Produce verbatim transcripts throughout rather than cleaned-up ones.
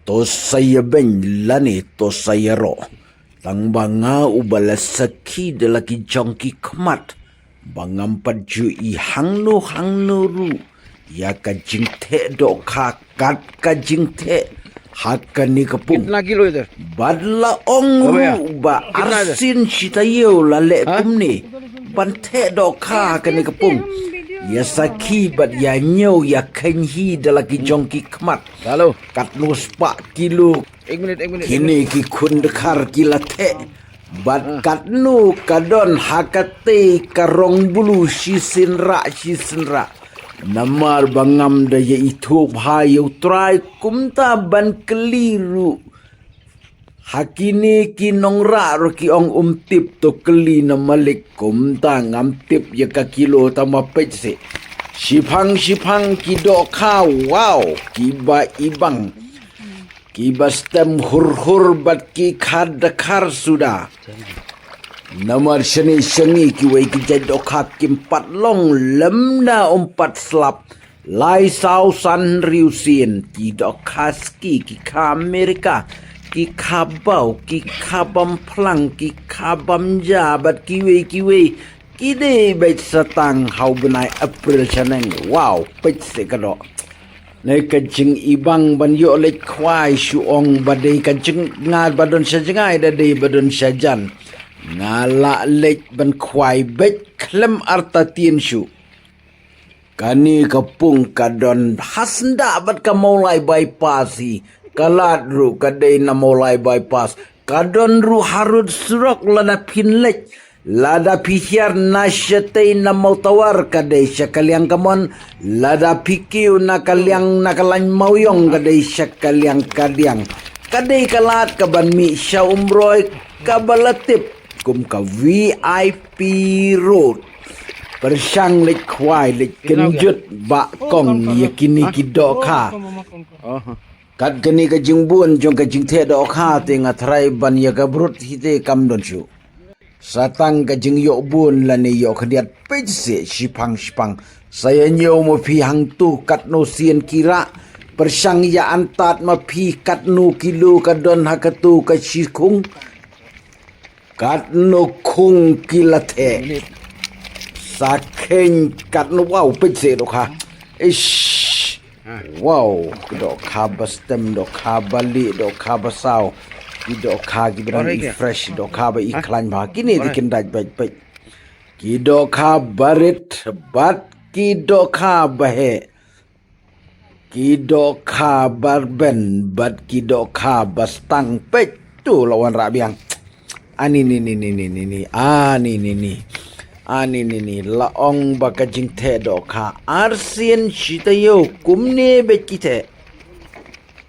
To sa ïa beng lane to sa ïa roh. Tang ba nga uba la sakhi da la ki jong ki khmat. Ba ngam pat ju i hangno hangno ruh ïa ka jingtheh dohkha kat ka jingtheh ha kane ka pung. कितना किलो इधर? Bad la ong ruh ba arsin shi taïew la leh kumne ban theh dohkha ha kane ka pung. Ïa sakhi bad ïa ñiew ïa kheiñ hi da la ki jong ki khmat. Katno spah kilo. Kine ki khun dkhar ki la theh. Bad katno ka don ha katei ka rong blu shisien rah shisien rah. Namar ba ngam da ïa ithuh bha ïa U Trai kumta ban kylli ruh. Ha kine ki nongrah ruh ki ong um tip to kylli na malik kumta ngam tip ïa ka kilo tang ba peit seh. Shiphang shiphang ki dohkha wow kiba i bang. Kiba stem hur hur bad ki khad dkhar suda. Namar shane shangi kiwei ki jait dohkha kim pat long lem da um pat slap. Lai saw san hynriew sien ki dohkha ski ki kha Amerika ki kha baw ki kha bam phlang ki kha bam ja bad kiwei kiwei. Ki dei beit sa tang ha u bnai April shaneng. Wow, peit seh ka doh. Ne ka jingibang ban ïoh leit khwai shu ong ba dei ka jing nga ba don sha jngai da dei ba don sha jan. Nga la leit ban khwai beit khlem artatien shu. Kane ka pung ka don ha syndah bad ka Mawlai bypass hi. Ka lad ruh ka dei na Mawlai bypass. Ka don ruh harud surok lada phin leit. Lada phi hiar na shatei na Mawtawar ka dei sha ka liang ka mon. Lada phi kiew na ka liang na ka lain Mawiong ka dei sha ka liang ka diang. Ka dei ka lad ka ban mih sha Umroi kaba la tip kum ka V I P road. Pyrshang leit khwai leit kynjut ba kong ïa kine ki dohkha. Kat kane ka jingbun jong ka jingtheh dohkha te nga tharai ban ïa ka brut hi te kam don shuh. Sa tang ka jingïoh bun lane ïoh khyndiat peit seh shiphang shiphang. Sa ïa ñiew ma phi hangtu katno sien ki rah. Pyrshang ïa antad ma phi katno kilo ka don ha katu ka shikhung. Katno khung ki la theh. Sa kheiñ katno wow peit seh dohkha. Ish. Wow, ki dohkha ba stem, dohkha ba lieh, dohkha ba saw. Ki dohkha kiba dang i fresh, dohkha ba i khlaiñ bha. Kine dei kin dait beit beit. Ki dohkha ba rit bad ki dohkha ba heh. Ki dohkha ba rben bad ki dohkha ba stang peit tu la wan rah biang. Ani ni ni ni ni ni ni. Ani ni ni. Ani ni ni la ong ba ka jingtheh dohkha arsien shi taïew kumne beit ki theh.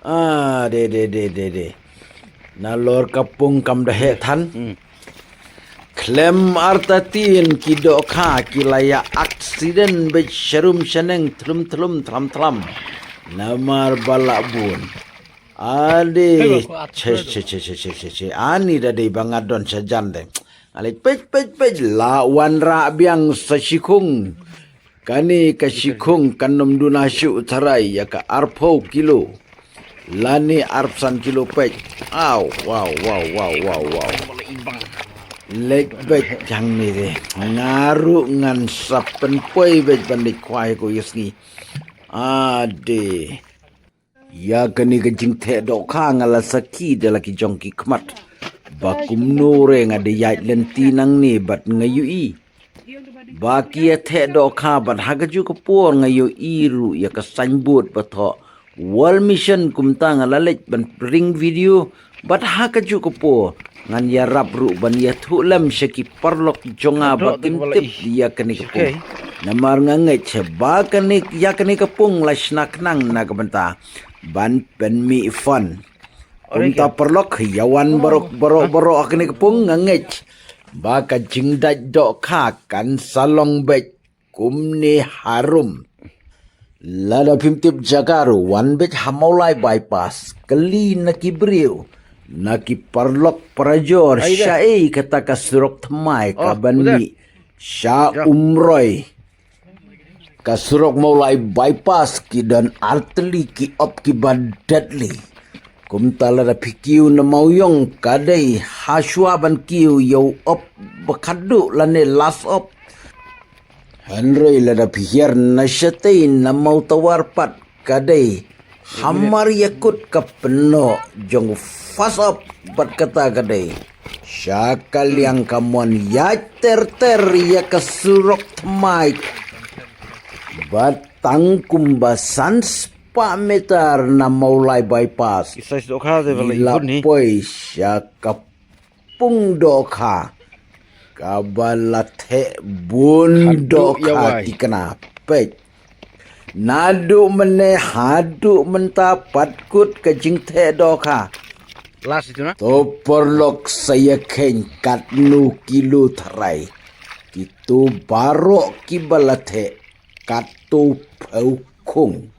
A de de de de de. Nalor ka pung kam da heh than. Khlem artatien ki dohkha ki la ïa accident beit sharum shaneng thlum thlum thlam thlam. Namar ba la bun. Ade che che che che che che che ani da dei ba nga don sha jan de. Ale peit peit peit la wan rah biang sa shikhung. Kane ka shikhung kan ym duna shuh tharai ïa ka arphew kilo. Lane arphew san kilo peit. Aw wow wow wow wow wow. Leit beit jang ni de. Nga ruh ngan sa pynpoi beit ban leit khwai ko ïa sngi. Ade. Ïa kane ka jingtheh dohkha nga la sakhi da la ki jong ki khmat. Ba kumno re nga dei ïaid lynti nangne bad nga ïohi ba ki ïa theh dohkha bad ha kajuh ka por nga ïohi ruh ïa ka signboard ba thoh World Mission kumta nga la leit ban ring video. Bad ha kajuh ka por ngan ïarap ruh ban ïathuh lem sha ki paralok jong nga ba kin tip ïa kane ka pung. Namar nga ngeit ba kane ïa kane ka pung la shna khnang na ka bynta ban pynmih fund. Kumta paralok ïa wan baroh baroh baroh ha kane ka pung nga ngeit ba ka jingdait dohkha kan sa long beit kumne harum. Lada phim tip jaka ruh wan beit ha Mawlai bypass kylli na ki briew na ki paralok parajor shaei kata ka surok thymmai ka ban mih sha Umroi. Ka surok Mawlai bypass ki don artylli ki op kiba deadly. Kumta lada phi kiew na Mawiong ka dei ha shuwa ban kiew ïa u op ba khatduh lane last op. Hynrei lada phi hiar na shatei na Mawtawar pat ka dei hamar ïa kut ka pynnoh jong u first op, bad kata ka dei sha ka liang ka mon ïaid ter ter ïa ka surok thymmai. Bad tang kumba san spah meter na Mawlai bypass. Isa dohkha de bala ngi la ihun ni poi sha ka pung dohkha kaba la theh bun. Haduh dohkha ïawai. Tikna peit. Naduh mynne haduh mynta pat kut ka jingtheh dohkha. Last itu na. To paralok sa ïa kheiñ katno ki lu tharai. Kito baroh kiba la theh katto phew khung.